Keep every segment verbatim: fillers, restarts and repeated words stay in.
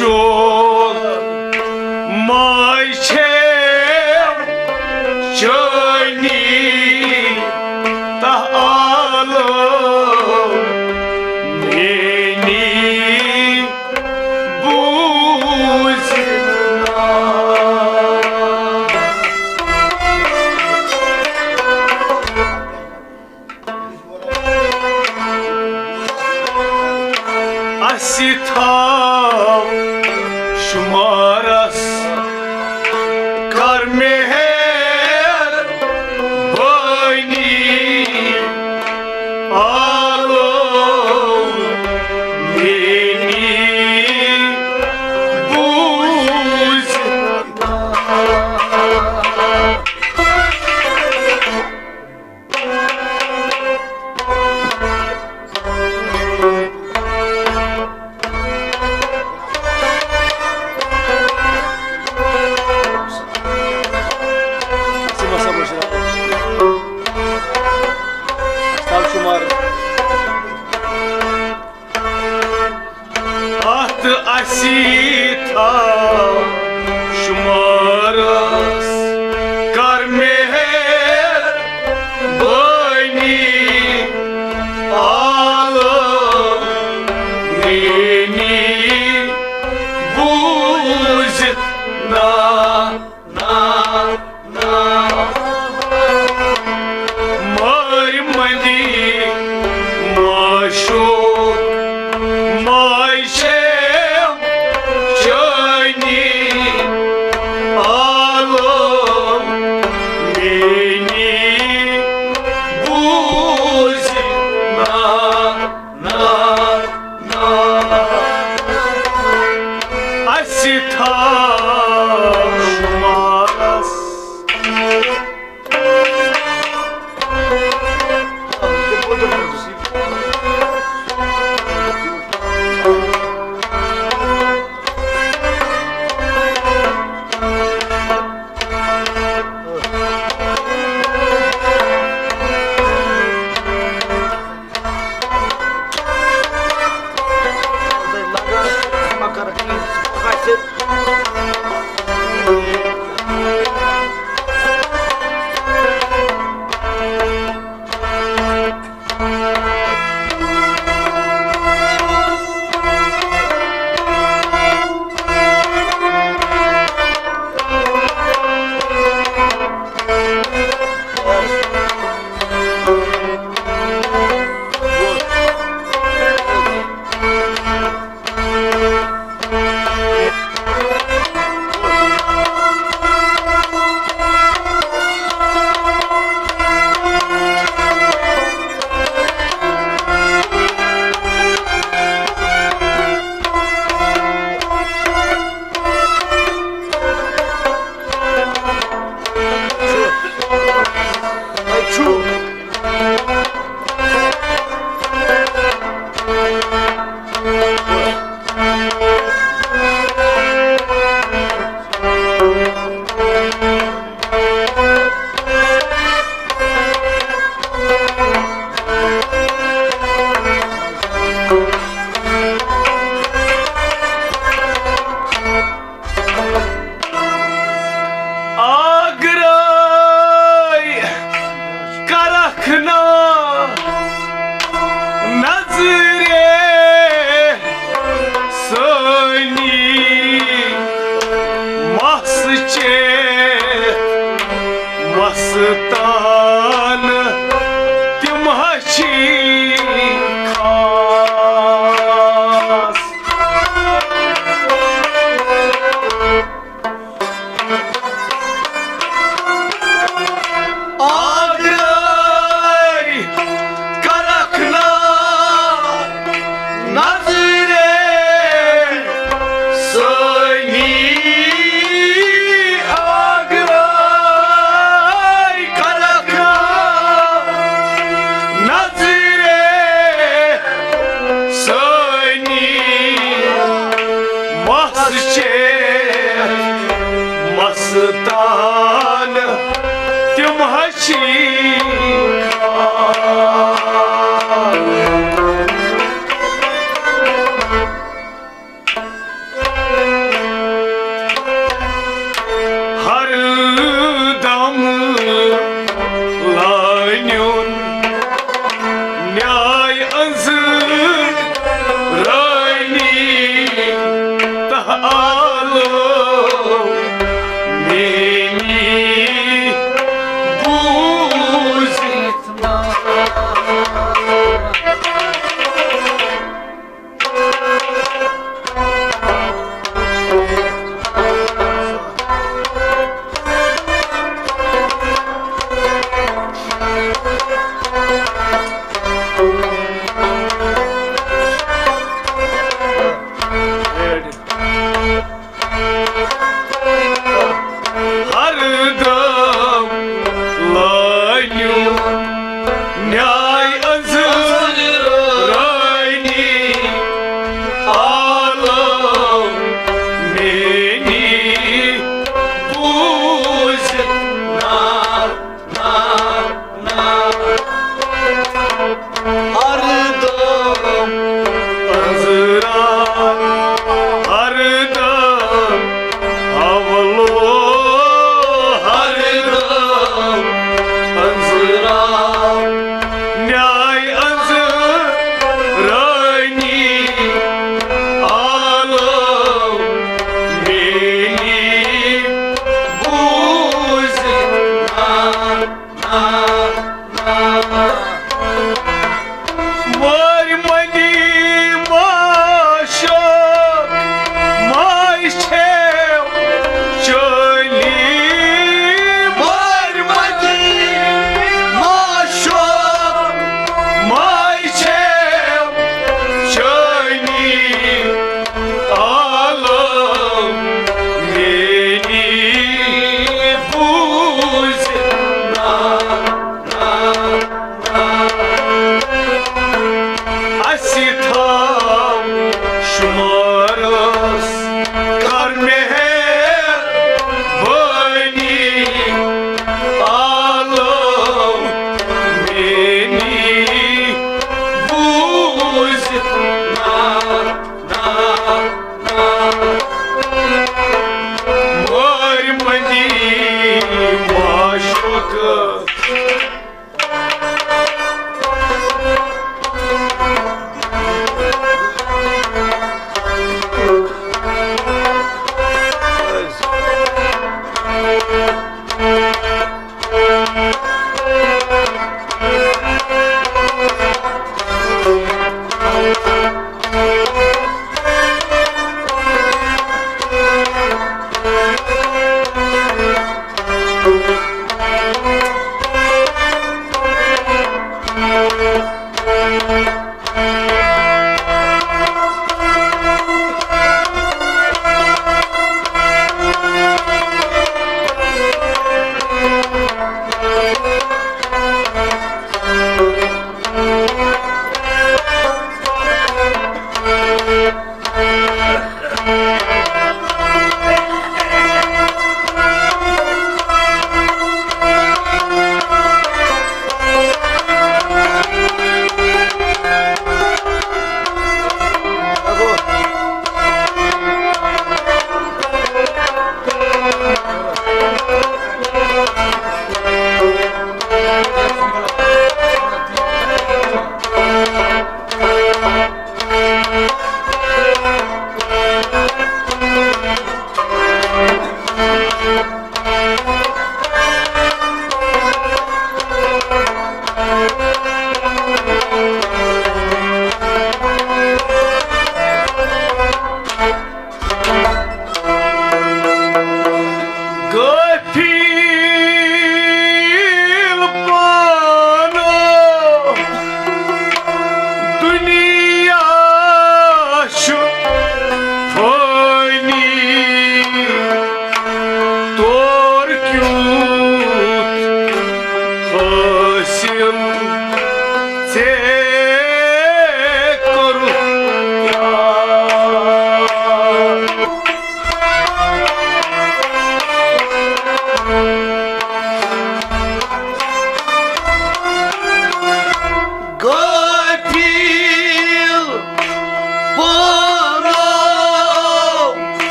شوق ماے چھے چٲنی تہ آلو میٛٲنی بوٗزِتھ نا۔ اسہِ تھاو شمارس کر مہربٲنی، آلو میٛٲنی بوٗزِتھ۔ اتھ اسی تھاو شمارس کر مہربٲنی، آلو میٛٲنی بوٗزِتھ نا۔ مٲرۍ مٔنٛدی معشوق ماے چھے چٲنی، آلو میٛٲنی بوٗزِتھ نا۔ اسہِ تھاو شمارس۔ آگرے کرکھ نا نظرِ سٲنی، مس چیتھ مستان تِم ہا چھی خاص۔ آگرے کرکھ نا نظرِ سٲنی، آگرے کرکھ نا نظرِ سٲنی، مس چیتھ مستان تِم ہا چھی خاص۔ عالم میٛٲنی بوٗزِتھ ما۔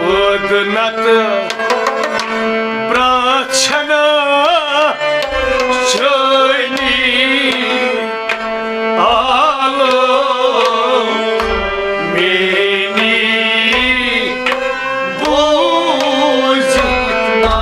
خود نتہٕ برٛانٛہہ چھَنہٕ چٲنی آلو میٛٲنی بوٗزِتھ ما۔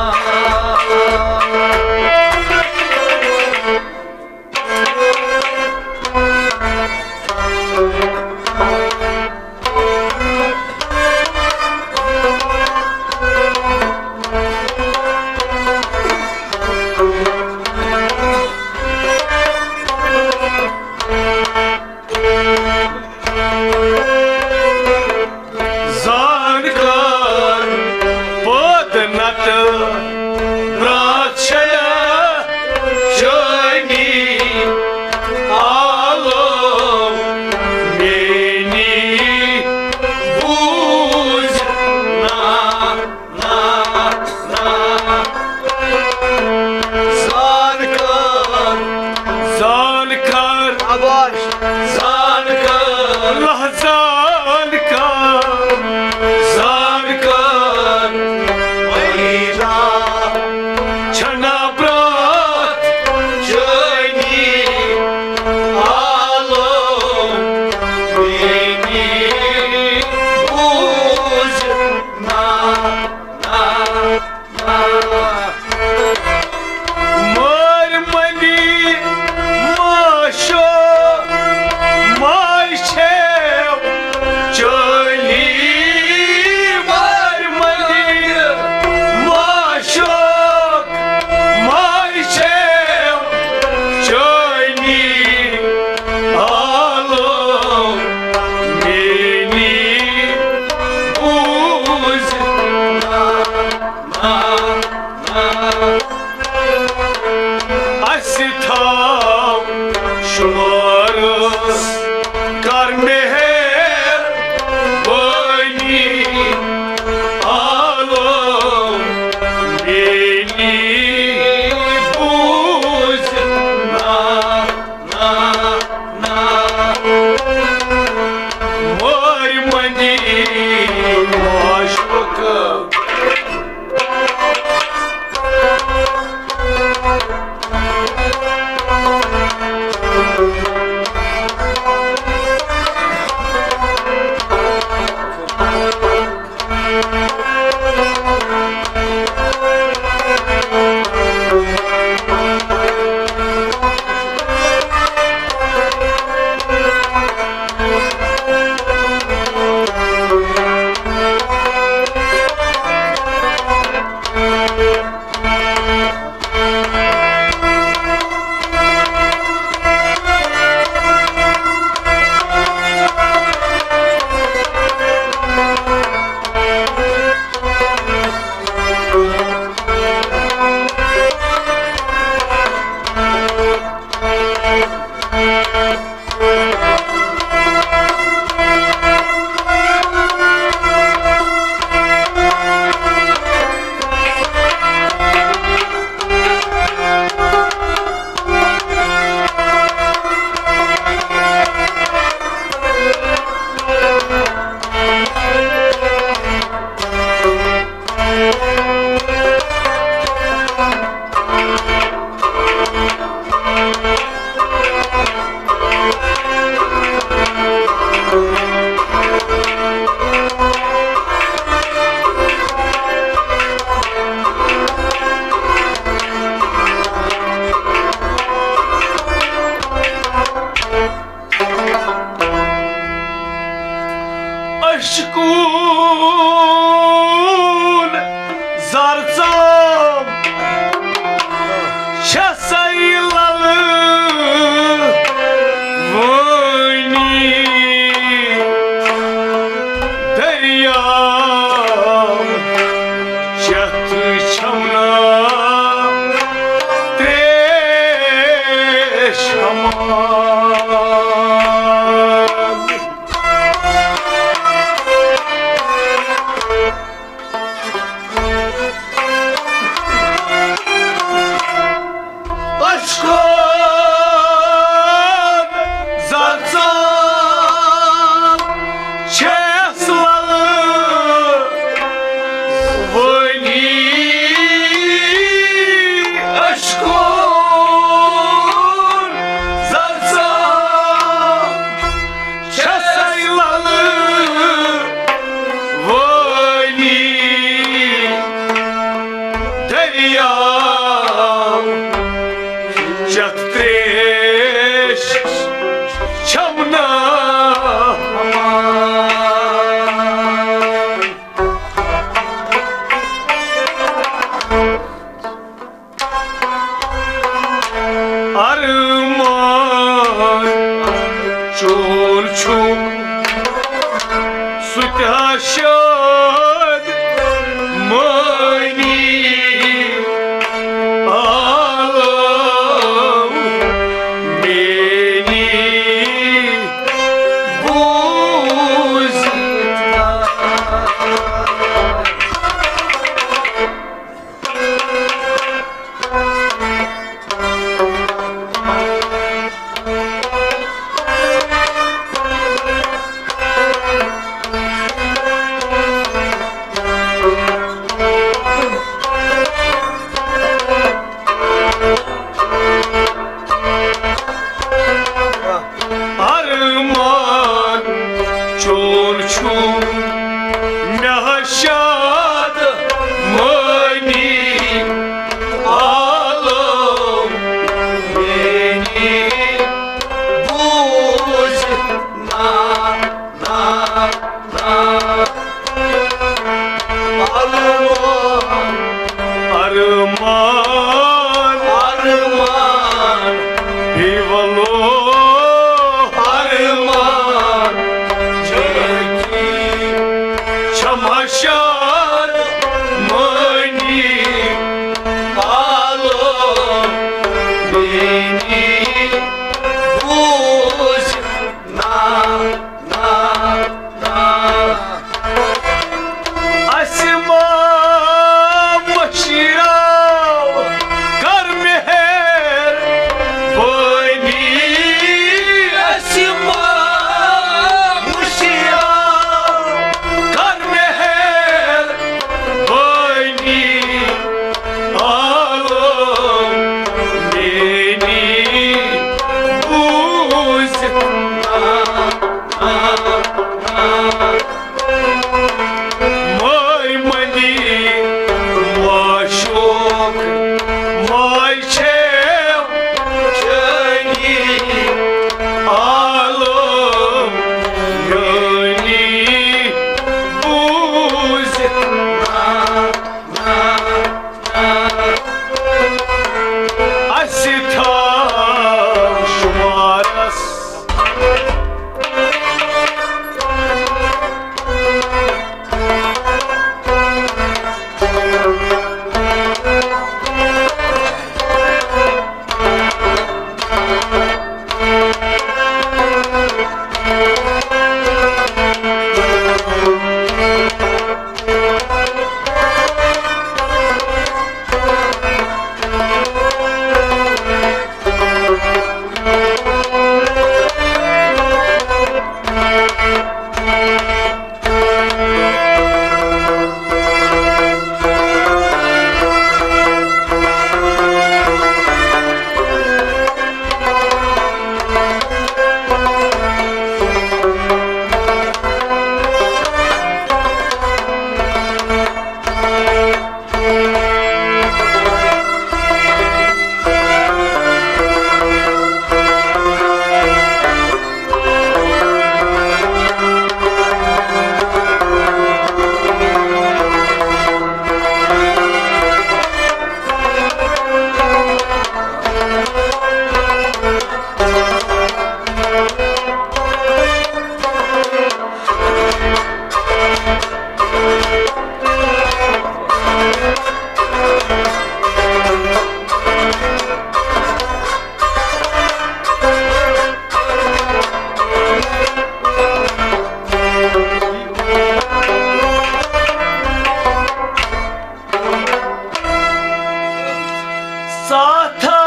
ساتھا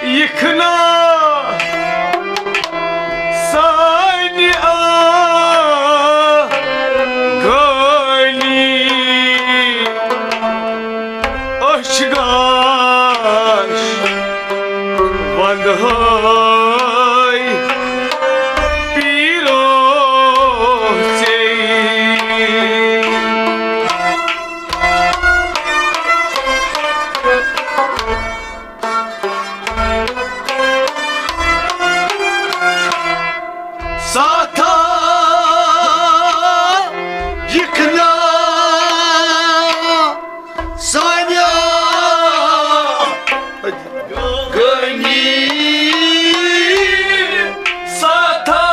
یِکھ نا سانہِ آ گٲلی أچھ گاش وندہٲے پیٖرو ژے۔ ساتھا یِکھ نا سانہِ غنی ساتھا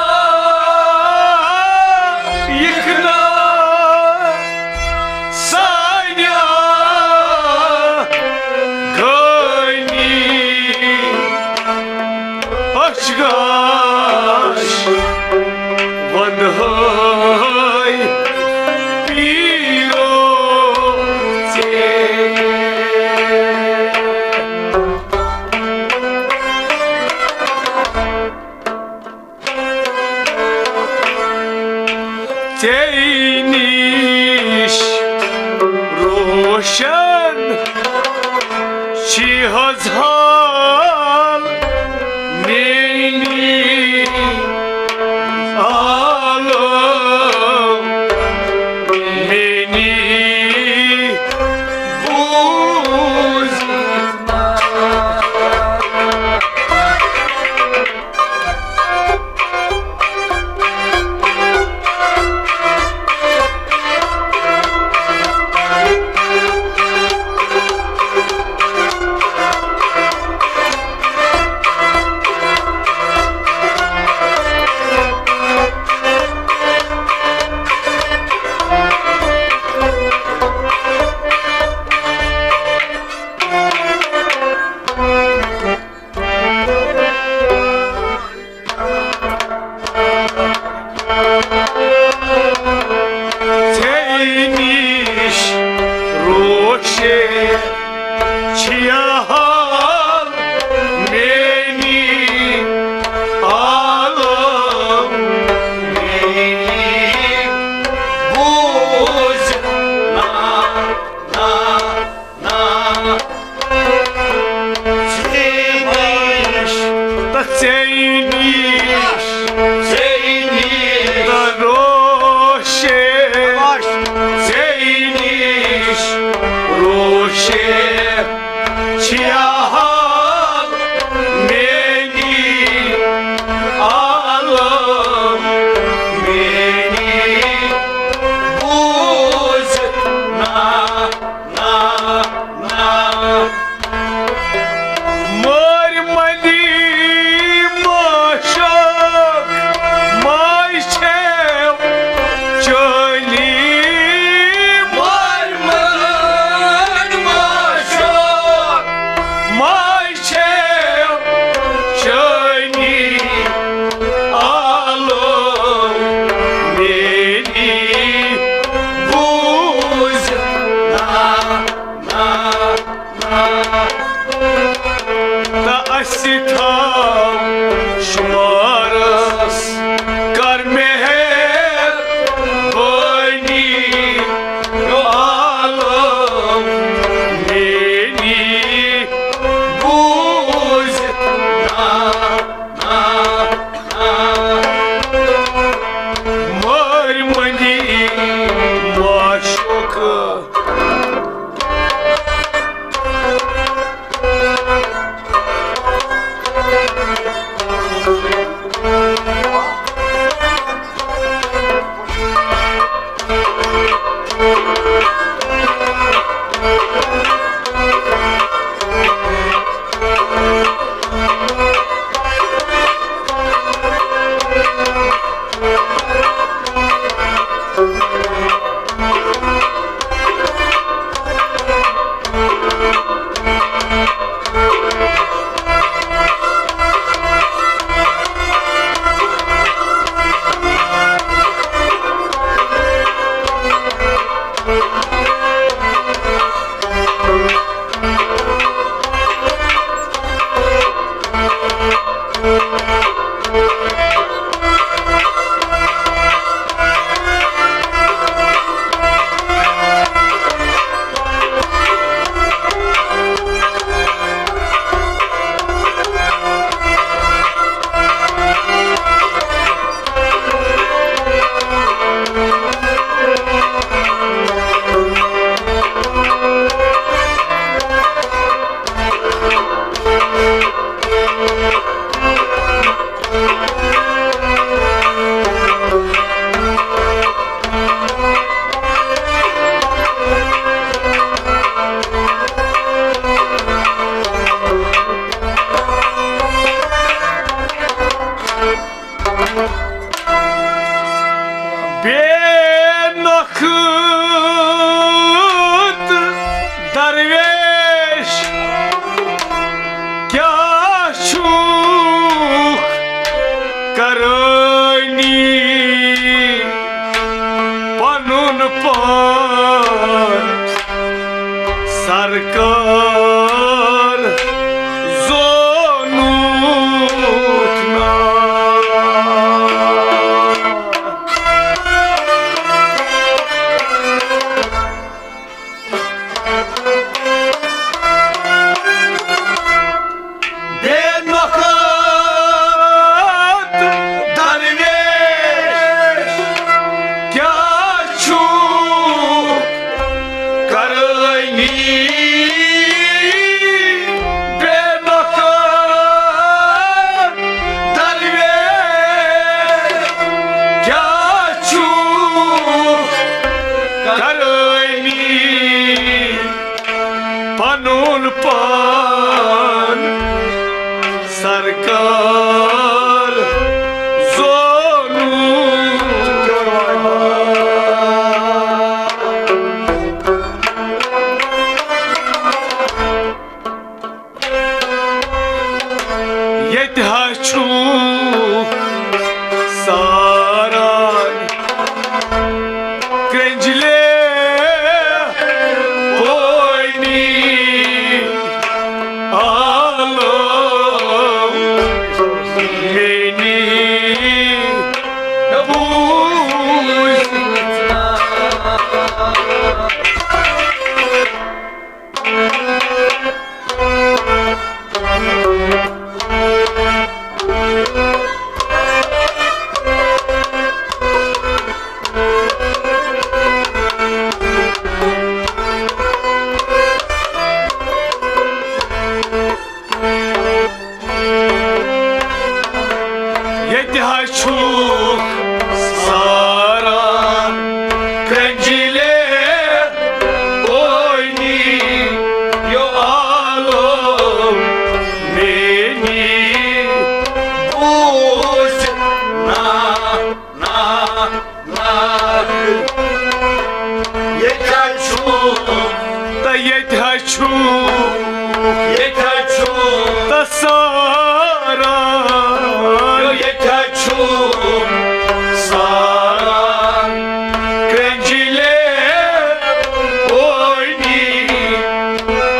یِکھ نا سانہِ غنی أچھ گاش وندہٲے پیٖرو ژے۔ ژے نِش روشن چھی حظ حال میٛٲنی عالم میٛٲنی بوٗز۔ ژے نِش روشے چھیا حال میٛٲنی عالم میٛٲنی بوز نا نا نا۔ ژے نِش تہٕ ژے نِش ژے نِش تہٕ روشے ژے نِش روشے چھیا حال میٛٲنی عالم میٛٲنی بوز نا نا نا۔ مٲرۍ مٔنٛدی معشوق ماے چھےٚ چٲنی۔ مٲرۍ مٔنٛدۍ معشوق ماے چھےٚ چٲنی۔ آلو میٛٲنی بوز نا نا نا۔ تہٕ اَسہِ تھاو شُمارس کر مہربٲنی۔ عالم میٛٲنی بوز نا نا نا۔ مٲرۍ مٔنٛدی معشوق۔ بے نۄخت درویش کیٛاہ چھُکھ کرٲنی؟ پنُن پان سرکار زونُتھ نا۔ بے نۄخت درویش کیٛاہ چھُکھ کرٲنی؟ بے نۄخت درویش کیٛاہ چھُکھ کرٲنی؟ پنُن پان سرکار زونُن۔ ییٚتہِ ہا چھُکھ ساران کرٛنٛجلے پٲنی عالم میٛٲنی بوٗزِتھ۔ ییٚتہِ ہا چھُکھ ساران کرٛنٛجلے پٲنی یہِ عالم میٛٲنی بوٗزِتھ نا۔ نا، نا۔ ییٚتہِ ہا چھُکھ، تہٕ ییٚتہِ ہا چھُکھ، ییٚتہِ ہا چھُکھ، تہٕ ساران۔ ییٚتہِ ہا چھُکھ ساران کرٛنٛجلے پٲنی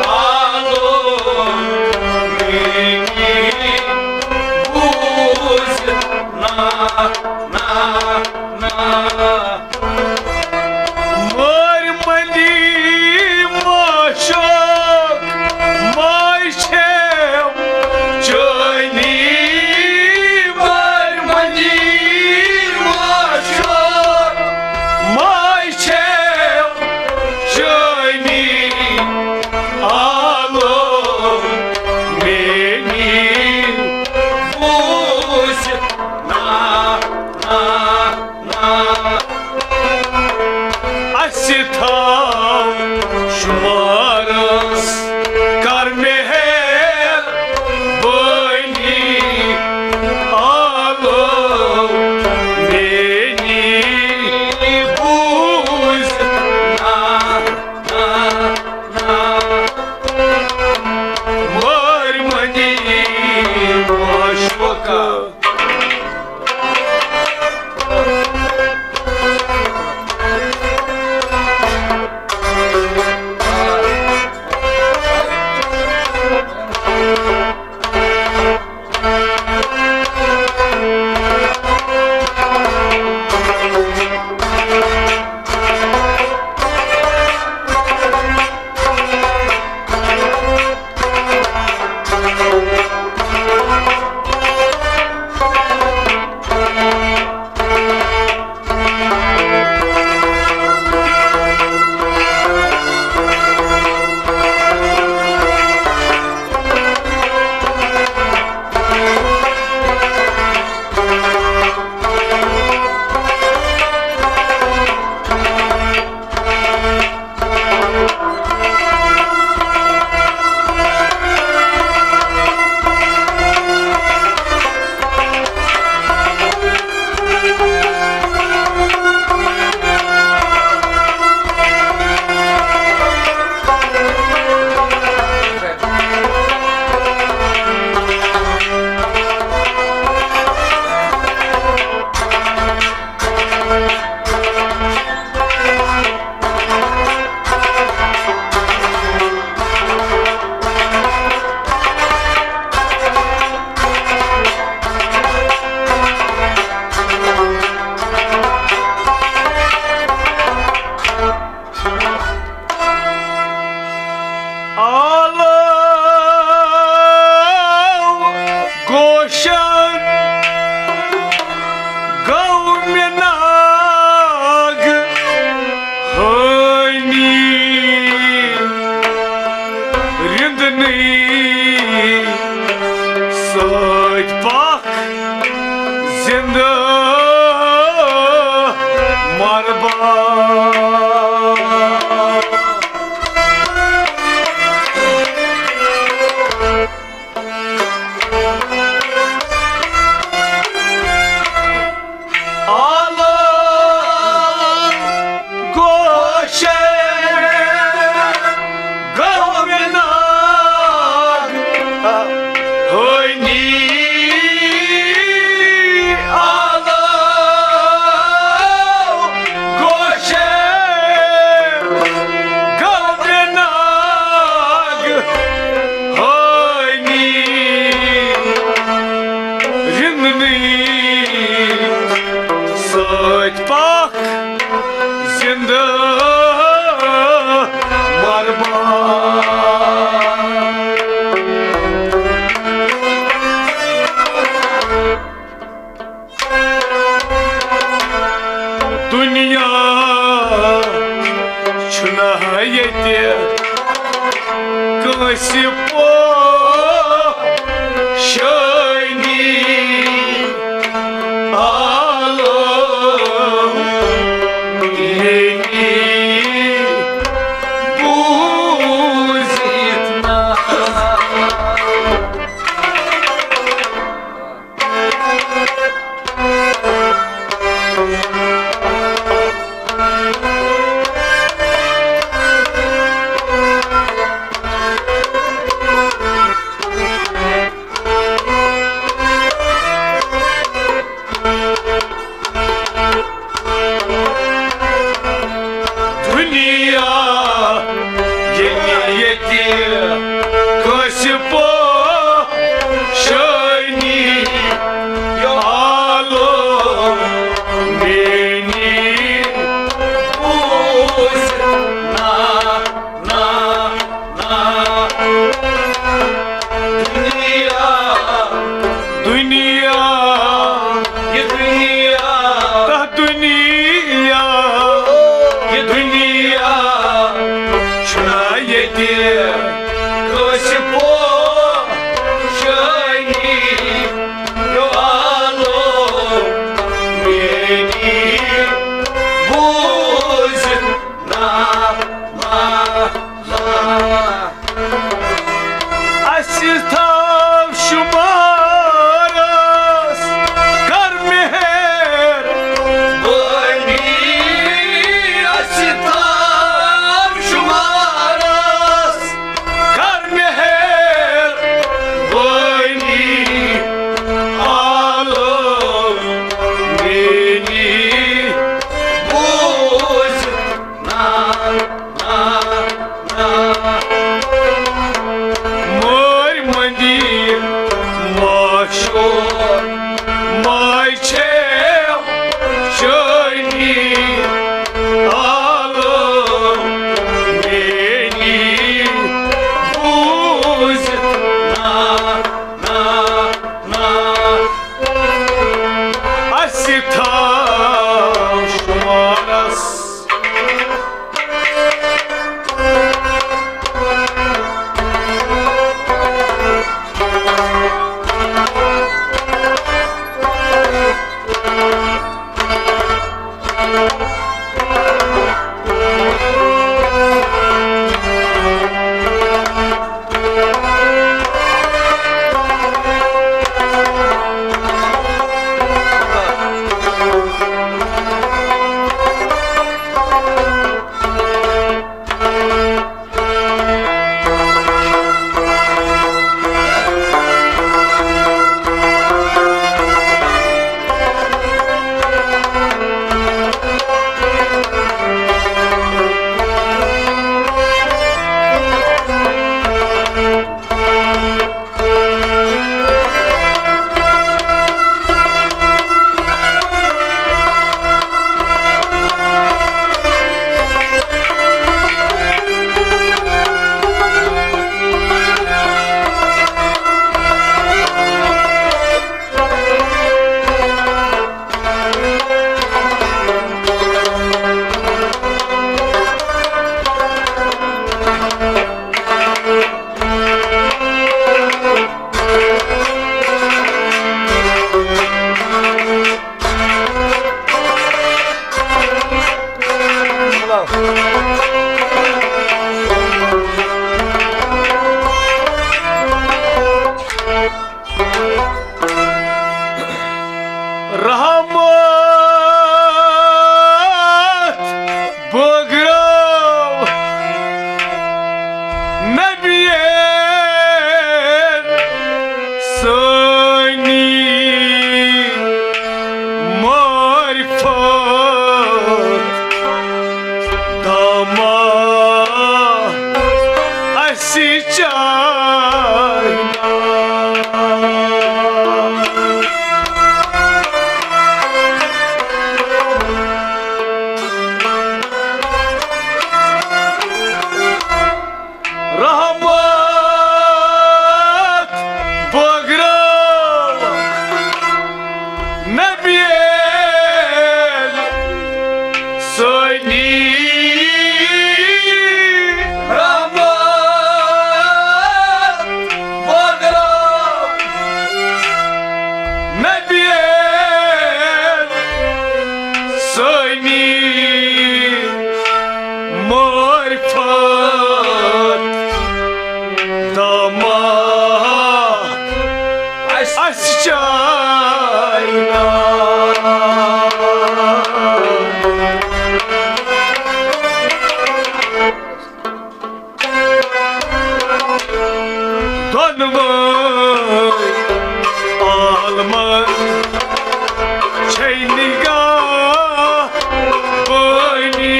عالم میٛٲنی بوٗزِتھ نا، نا، نا۔ مٲرۍ مٔنٛدی معشوق ماے چھیم چٲنی عالم گوشے گویناگ ہونی، عالم گوشے گویناگ ہونی، رنگنی سۭتۍ پکھ زندٕ مربع۔ دنیا چھُنہٕ ییٚتہِ کٲنٛسہِ پوشٲنی، عالم ییٚتہِ بوٗزِتھ نہ۔ دنیا ییٚلہِ ییٚتہِ کٲنٛسہِ پوشٲنی، عالم میٛٲنی بوٗزِتھ نہ، نہ، نہ۔ دنیا، دنیا، یہِ دنیا، تہ دنیا، یہِ دنیا۔ رحمت بٲگرٲو نبیَن سٲنی معرفت دما اسی چاہیے۔ رحمت بٲگرٲو نبیَن سٲنی۔ رحمت بٲگرٲو نبیَن سٲنی معرفت دما اَسہِ چاہیے۔ دۄنوَے عالمن چھے نگاہ بٲنی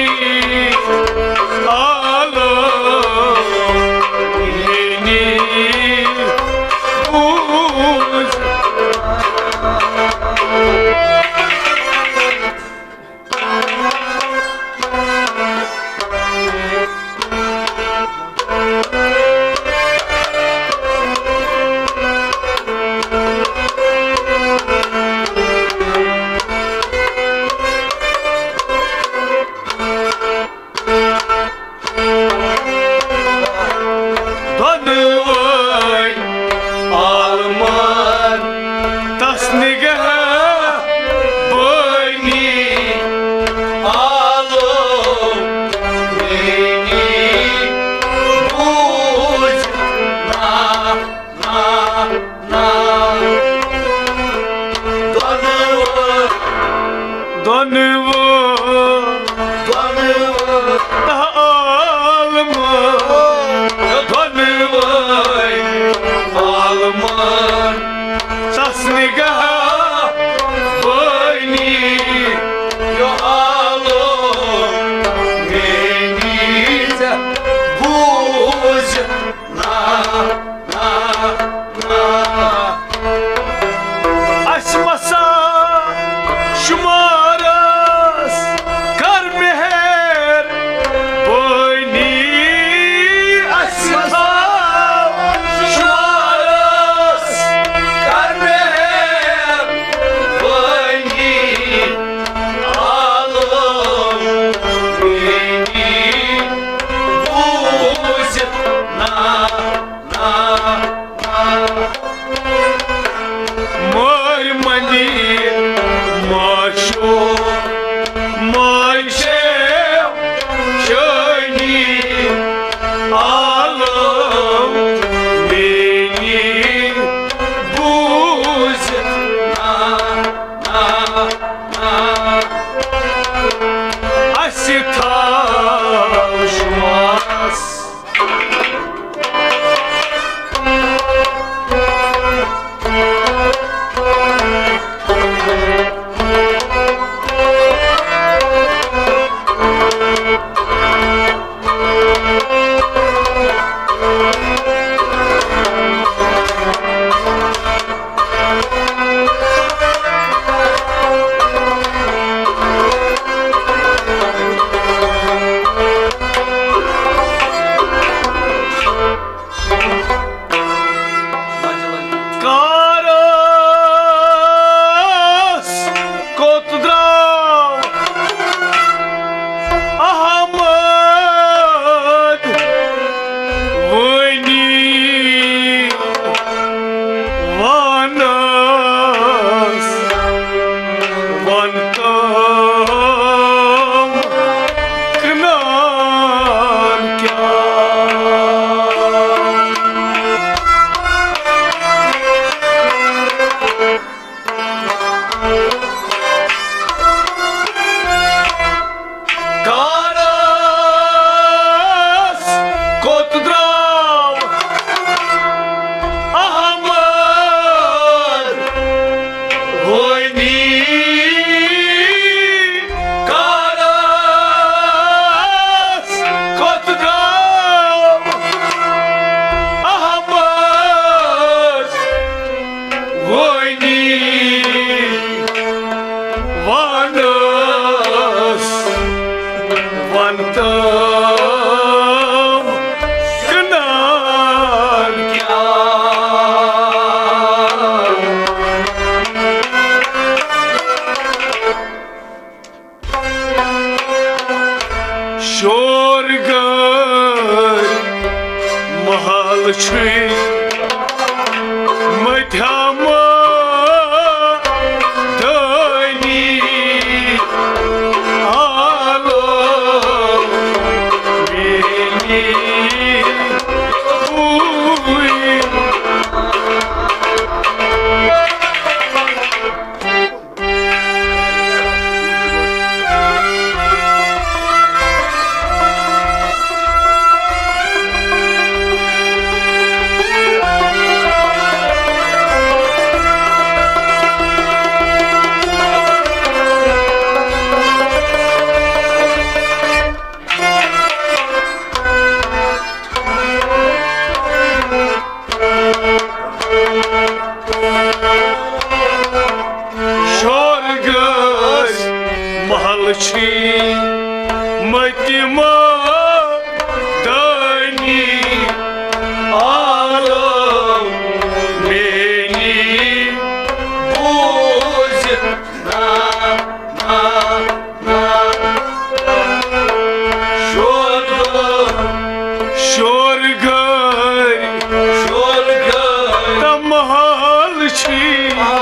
عالم میٛٲنی بوٗز۔ دۄنوَے عالمن تس نگاہ بٲنی عالم میٛٲنی بوٗز نا، نا، نا۔ دۄنوَے، دۄنوَے، دۄنوَے عالمن، دۄنوَے عالمن تس نگاہ بٲنی عالم میٛٲنی بوٗز نا، نا، نا۔ اَسہِ مسا شُمارس کر مہربٲنی، اَسہِ تھاو شُمارس کر مہربٲنی۔ عالم میٛٲنی بوٗز نا، نا، نا۔ کنان کیا۔ شور گٲرۍ محل چھُے مٔتھیٛامُت دٲنی آلو میٛٲنی بوٗے۔ شور گٲرۍ محل چھی مٔتۍ مٲدٲنی آلو میٛٲنی بوٗزِتھ نا، نا۔ شور گٲرۍ، شور گٲرۍ، شور گٲرۍ۔ تمہال چھی۔ آ۔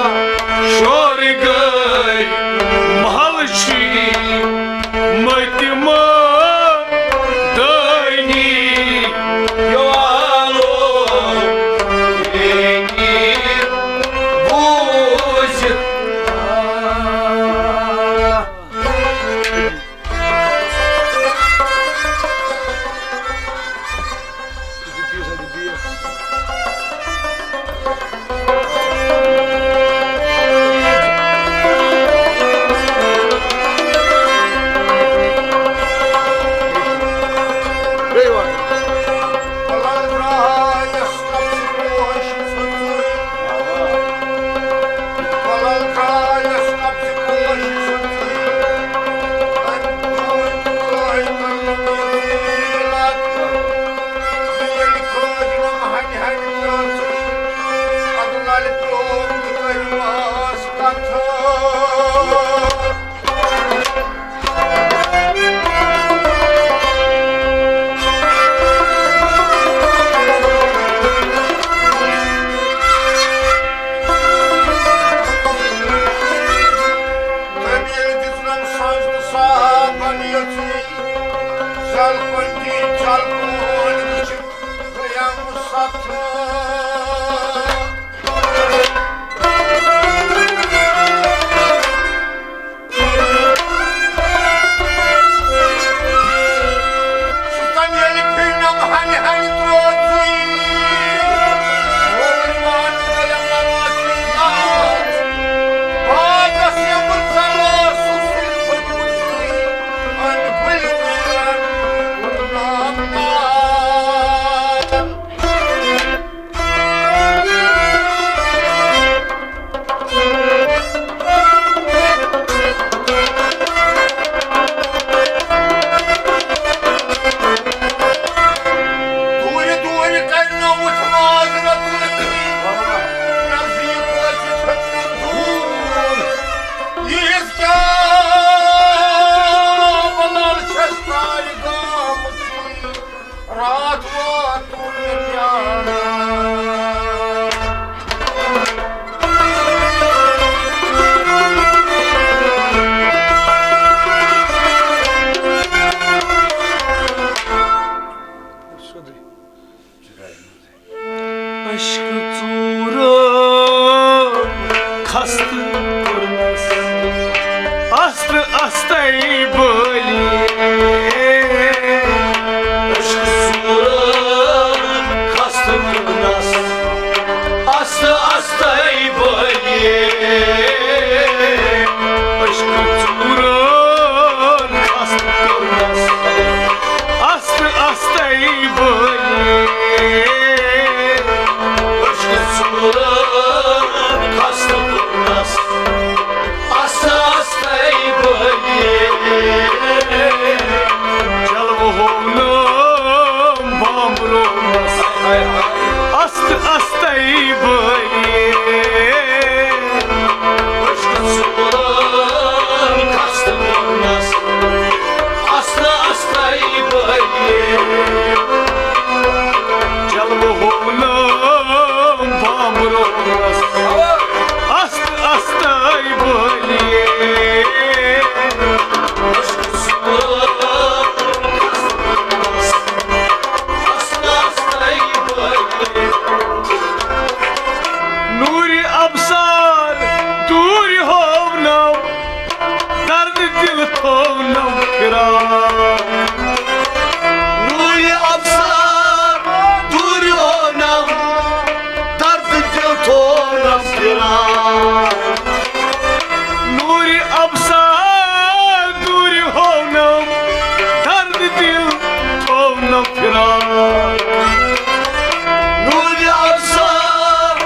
شور گٲرۍ، محل چھی۔ مٔتۍ مٲدٲنی یالو میٛٲنی بوٗزِتھ۔ آ۔ نام بامبرونس، است استَے بٲیے۔ عشقہٕ ژورن خستہٕ کوٚرنس، است استَے بٲیے۔ جلوٕ ہوو نام بامبرونس، است استَے بٲیے۔ نوٗرِ ابصار دوٗرِ ہوونم، درد دل تھوونم فراق۔ نوٗرِ ابصار دوٗرِ ہوونم، درد دل تھوونم فراق۔ نوٗرِ ابصار دوٗرِ ہوونم، درد دل تھوونم فراق۔ نوٗرِ ابصار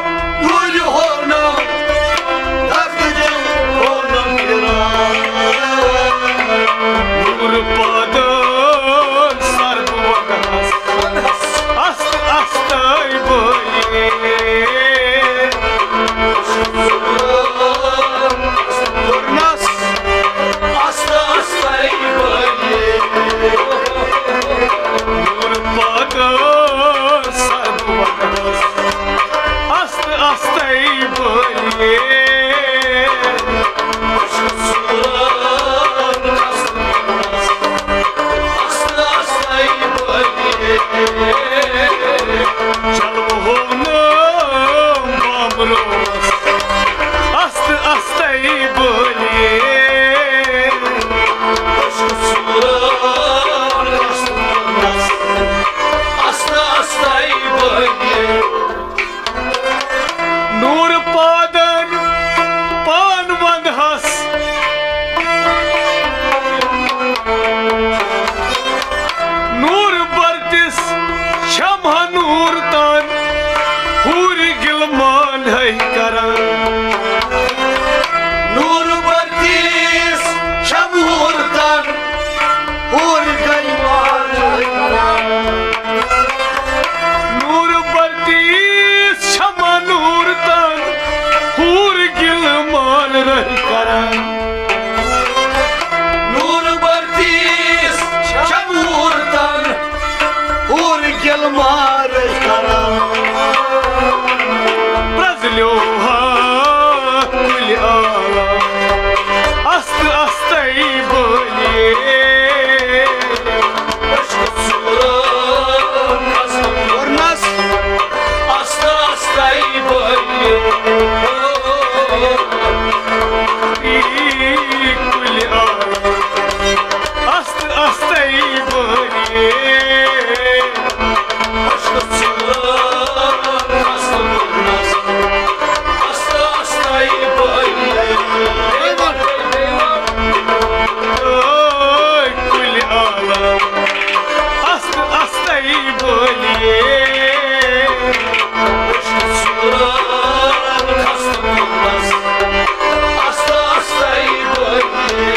دوٗرِ ہوونم، درد دل تھوونم فراق۔ نوٗر پادن سر بہٕ وَنہَس، است استَے بٲیے۔ کوٚرنس است استَے بٲیے۔ نوٗر پادن سر بہٕ وَنہَس، است استَے بٲیے۔ جلوٕ ہوو نام بامبرونس، است استَے بٲیے۔ نوٗر پادن پان ونٛدہَس، نوٗر برتِس شمع نوٗر تن، حوٗرِ گِلمان ہے کران۔ نوٗر برتِس شمع نوٗر تن، حوٗرِ گِلمان ہے کران۔ نوٗر برتِس شمع نوٗر تن، حوٗرِ گِلمان رٔہۍ کران۔ نوٗر برتِس شمع نوٗر تن، حوٗرِ گِلمان رٔہۍ کران۔ پرٛزلیو ہا کُلہِ عالم، است استَے بٲیے۔ کوٚرنس است استَے بٲیے۔ کُلہِ عالم، است استَے بٲیے۔ است استَے بٲیے۔ اے کُلہِ عالم، است استَے بٲیے۔ است استَے بٲیے۔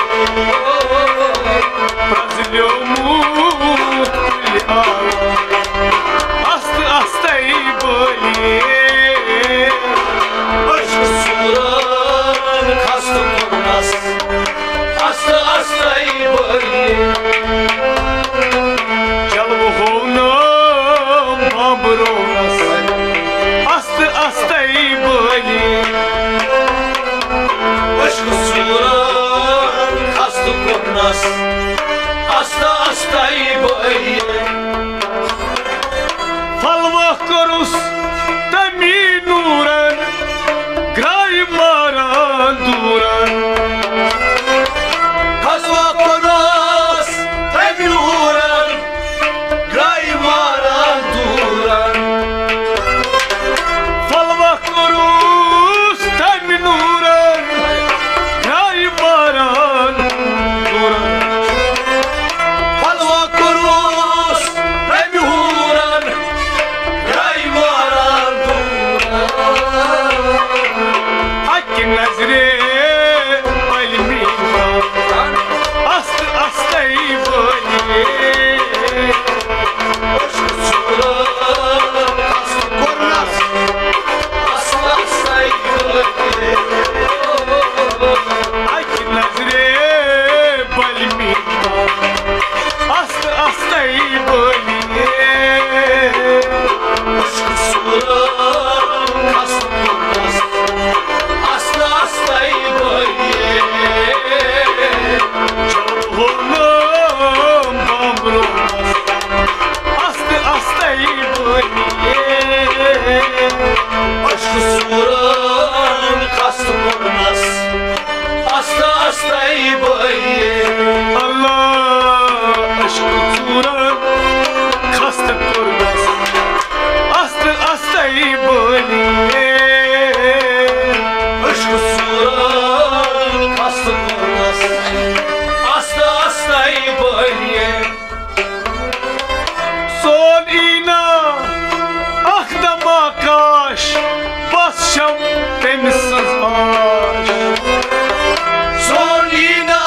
پرٛزلیومُت کُلہِ عالم، است استَے بٲیے۔ عشقہٕ ژورن خستہٕ کوٚرنس، است استَے بٲیے۔ جلوٕ ہوو نام بامبرونس، است استَے بٲیے۔ عشقہٕ ژورن خستہٕ کوٚرنس، است استَے بٲیے۔ پھلوہ کوٚرُس تٔمی نوٗرن، گرٛایہِ ماران دوٗرن۔ پھلوہ کوٚرُس تٔمی نوٗرن، گرٛایہِ ماران دوٗرن۔ پھلوہ کوٚرُس تٔمی نوٗرن، گرٛایہِ ماران دوٗرن۔ پھلوہ یی نا اکھ دمہ کاش، بس چھم تٔمۍ سٕنٛز آش۔ سون یی نا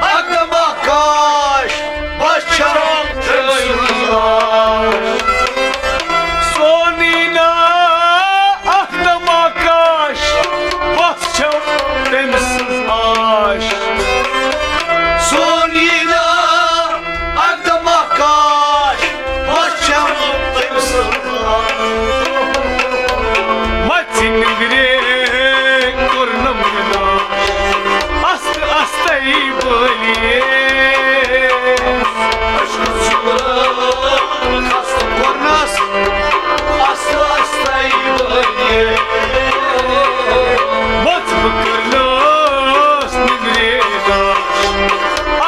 اکھ دمہ کاش، بس چھم تٔمۍ سٕنٛز آش۔ سون یی نا اکھ دمہ کاش، بس چھم تٔمۍ سٕنٛز آش۔ سون یی نا اکھ دمہ کاش، بس چھم تٔمۍ سٕنٛز آش۔ مژِ نیٚنٛدرِ کوٚرنم نِلاش، استہٕ استَے بٲلی۔ عشقہٕ ژورن خستہٕ کوٚرنس، استہٕ استَے بٲلی۔ مژ بہٕ کٔرنس نیٚنٛدرِ ناش،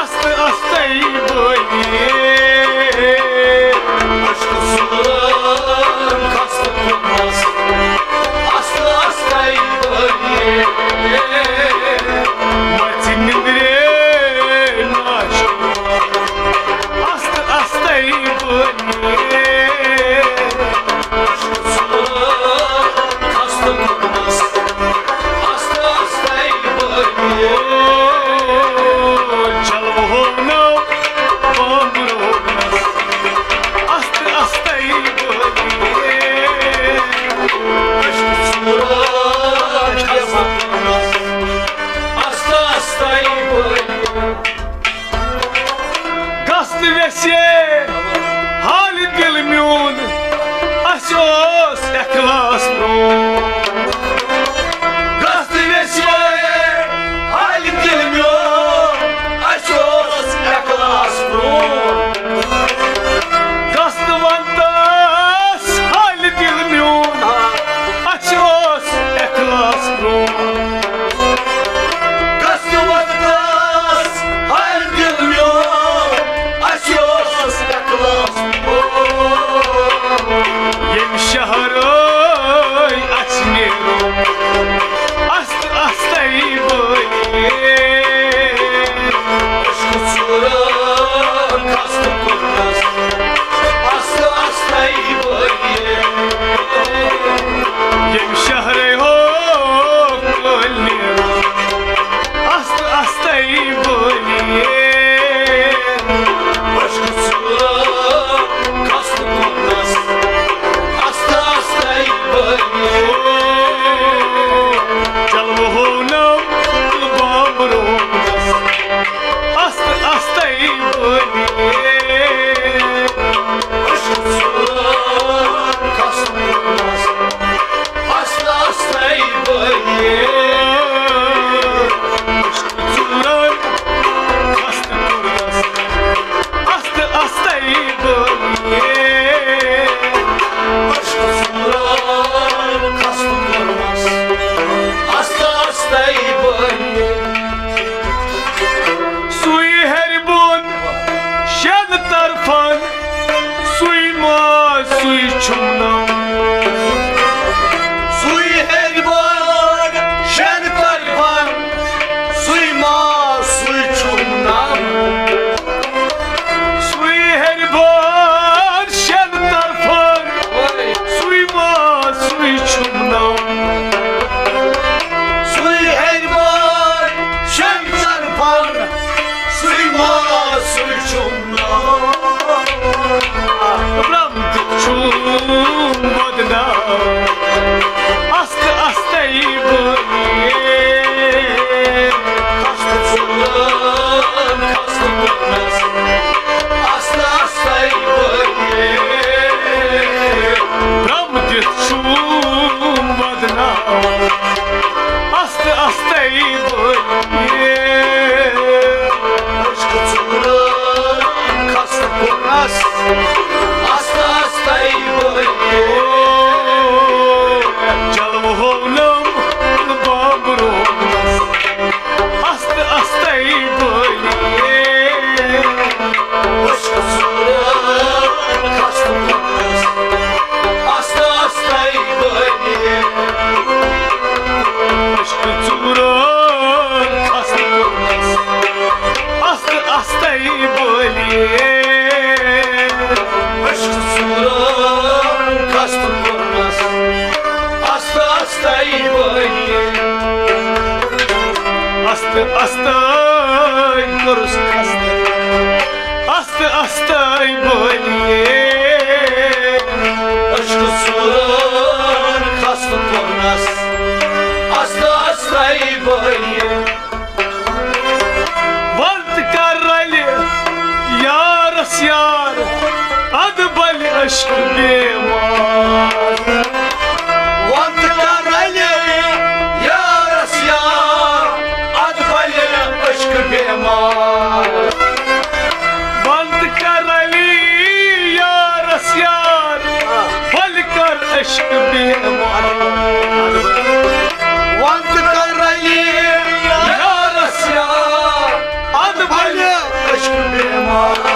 استہٕ استَے بٲلی۔ عشقہٕ ژورن خستہٕ کوٚرنس، استہٕ استَے بٲلی۔ مژِ نیٚنٛدرِ ناش، استہٕ استَے بٲلی۔ عشقہٕ ژورن خستہٕ کوٚرنس، استہٕ استَے بٲلی۔ چلو ہو نو بامبرو، استہٕ استَے بٲلی۔ عشقہٕ ژورن خستہٕ کوٚرنس، استہٕ استَے بٲلی۔ گژھ تہٕ ویژھِ حالہِ دِل میون، اَسہِ اوس اخلاص پرون۔ گژھ تہٕ ویژھِ حالہِ دِل میون، اَسہِ اوس اخلاص پرون۔ گژھ تہٕ وَن تس حالہِ دِل میون، اَسہِ اوس اخلاص پرون۔ گژھ تہٕ وَن تس حالہِ دِل میون، اَسہِ اوس اخلاص پرون۔ ییٚمہِ شہرٕ اَسہِ نیرُن، استہٕ استَے بٲلی۔ عشقہٕ ژورن خستہٕ کوٚرنس، استہٕ استَے بٲلی۔ ییٚمہِ شہرٕ ہو کٲلۍ نیرُن، استہٕ استَے بٲلی۔ عشقہٕ ژورن خستہٕ کوٚرنس، استہٕ استَے بٲلی۔ چلو ہو نو تہٕ بامبرونس، استہٕ استَے بٲلی۔ عشقہٕ ژورن خستہٕ کوٚرنس، استہٕ استَے بٲلی۔ عشقہٕ ژورن خستہٕ کوٚرنس، استہٕ استَے بٲلی۔ عشقہٕ ژورن خستہٕ کوٚرنس، استہٕ استَے بٲلی۔ سُے ہیٚرِ بۄن شٮ۪ن طرفن، سُے ماز سُے چھُم نم۔ سُے ہیٚرِ بۄن شٮ۪ن طرفن، سُے ماز سُے چھُم نم۔ سُے ہیٚرِ بۄن شٮ۪ن طرفن، سُے ماز سُے چھُم نم۔ سُے ہیٚرِ بۄن شٮ۪ن طرفن، سُے ماز سُے چھُم نم۔ برٛم دیُت چھُم ودناو، استہٕ استَے بٲلی۔ خستہٕ ژورن خستہٕ کوٚرنس، استہٕ استَے بٲلی۔ برٛم دِتھ چھُم ودناو، استہٕ استَے بٲلی۔ عشقہٕ ژورن خستہٕ کوٚرنس، استہٕ استَے بٲلی۔ جلوٕ ہوونم تہٕ بامبرونس، استہٕ استَے بٲلی۔ عشقہٕ ژورن خستہٕ کوٚرنس، استہٕ استَے بٲلی۔ عشقہٕ ژورن خستہٕ کوٚرنس، استہٕ استَے بٲلی۔ استَے بٔلِیے۔ عشقہٕ ژوٗرَن خستہٕ کوٚرنَس، استہٕ استَے بٔلِیے۔ وَن تہٕ کَر رَلہِ یارَس یار، اَدٕ بَلہِ عشقہٕ بیمار۔ وَن تہٕ کَر رَلہِ یارَس یار، اَدٕ بَلہِ عشقہٕ بیمار۔ وَن تہٕ کَر رَلہِ یارَس یار، بَلہِ کَر عشقہٕ بیمار۔ وَن تہٕ کَر رَلہِ یارَس یار، اَدٕ بَلہِ عشقہٕ بیمار۔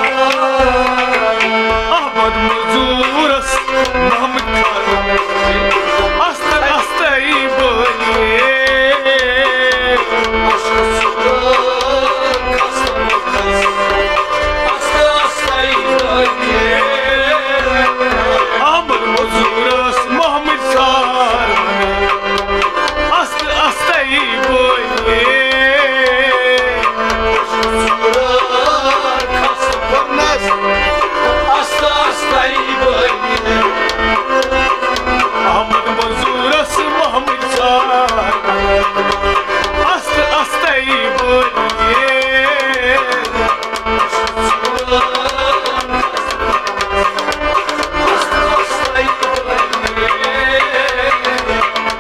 احمد مزوٗرَس محمد خان، استہٕ استَے بٔلِیے۔ احمد مزوٗرَس محمد خان، استہٕ استَے بٔلِیے۔ استہٕ استَے بٔلِیے۔ احمد مزوٗرَس محمد خان، استہٕ استَے بٔلِیے۔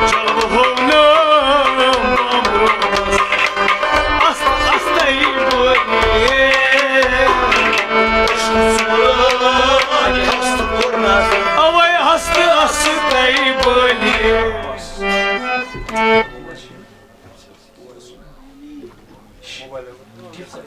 جلوٕ ہوو نہٕ بامبرُن، استہٕ استَے بٔلِیے۔ اوے استہٕ استَے بٔلِیے۔